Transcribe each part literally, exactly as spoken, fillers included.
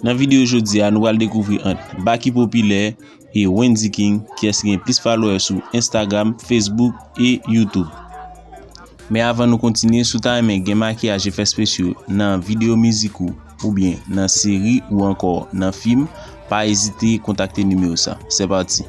Nan videyo jodi a, nou pral dekouvri ant Baky Popilè e Wendyy King, kiyès ki gen plis follower sou Instagram, Facebook e YouTube. Men avan nou kontinye, si w ta renmen gen makiyaj efè spesyo nan videyo mizik ou, oubyen nan seri ou ankò nan fim, pa ezite kontakte nimewo sa. Se pati.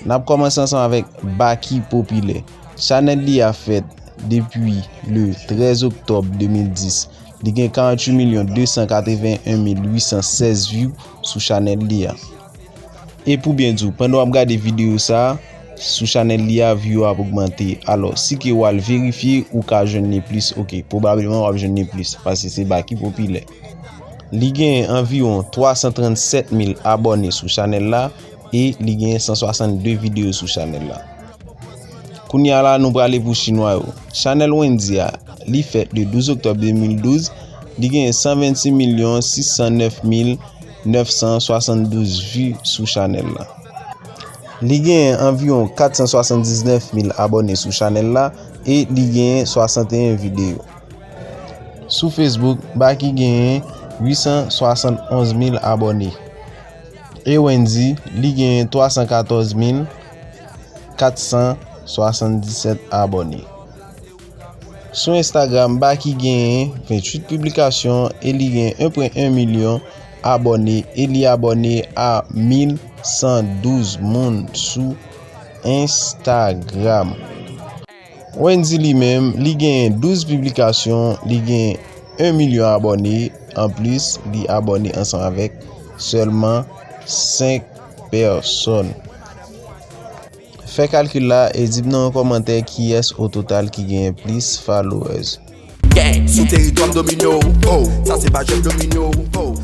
N ap kòmanse ansanm avèk Baky Popilè. Chanèl li a fèt depi le trèz oktòb de mil dis. Li gen karanntuit milyon de san katreven en mil uit san sèz view sou chanèl li a. E pou byen di w, pandan w ap gade videyo sa a, sou chanèl li a, view yo ap ogmante. Alò, si ke w al verifye, ou ka jwenn li plis. Ok, pwobableman w ap jwenn li plis, paske se Baky Popilè. Li gen anviwon twa san trannsèt mil abòne sou chanèl la e li gen san swasannde videyo sou chanèl la. Kounye a la, nou prale pou chinwa yo. Chanèl Wendyy a, li fèt le douz oktòb de mil douz, li gen san vennsis milyon sis san nèf mil nèf san swasanndouz vi sou chanèl la. Li gen anviwon kat san swasanndiznèf mil abòne sou chanèl la e li gen swasanteyen videyo. Sou Facebook, Baky genyen uit san swasannonz mil abòne. E Wendyy, li genyen twa san katòz mil kat san swasanndisèt abòne. Sou Instagram, Baky genyen venntuit piblikasyon e li gen en pwen en milyon abòne e li abòne a mil san douz moun sou Instagram. Wendyy li menm, li genyen douz piblikasyon, li gen en milyon abòne. Anplis, li abòne ansanm avèk sèlman senk pèsòn. Fè kalkil la e di m nan yon kòmantè kiyès o total ki genyen plis followers. Yeah, sou teritwa m domine w, oh, sa se pa jèf domino, oh.